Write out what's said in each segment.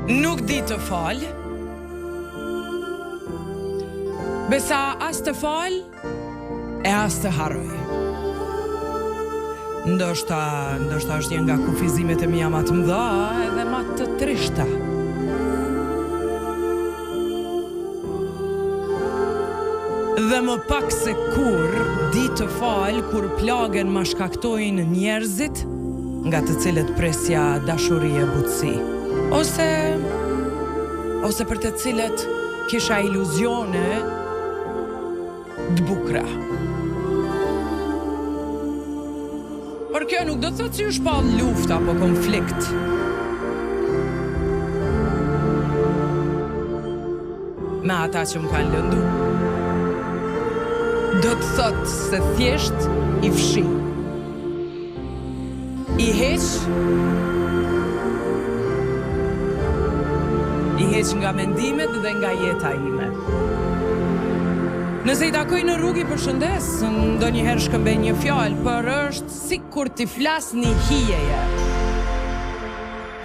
Nuk di të fal. Besa as të fal e as të harroj. Ndoshta, ndoshta është një nga kufizimet e mia ma të mëdha edhe ma të trishta. Dhe më pak se kurrë di të fal kur plagën ma shkaktojnë njerëzit nga të cilët prisja dashuri e butësi. Ose ose për të cilët kisha iluzione të bukura. Por kjo nuk do të thotë se ju shpall luftë apo konflikt. Me ata që më kanë lëndu. Do të thotë se thjesht i fshi. I heq I heq nga mendimet dhe nga jeta ime. Nëse i takoj në rrugë i përshëndes, ndonjëherë shkëmbej një fjalë, por është sikur t'i flas një hijeje.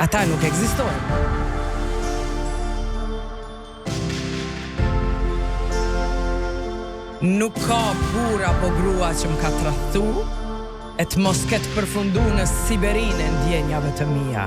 Ata nuk ekzistojnë. Nuk ka burrë apo grua që më ka tradhtu e të mos ketë përfundu në Siberinë e ndjenjave të mia.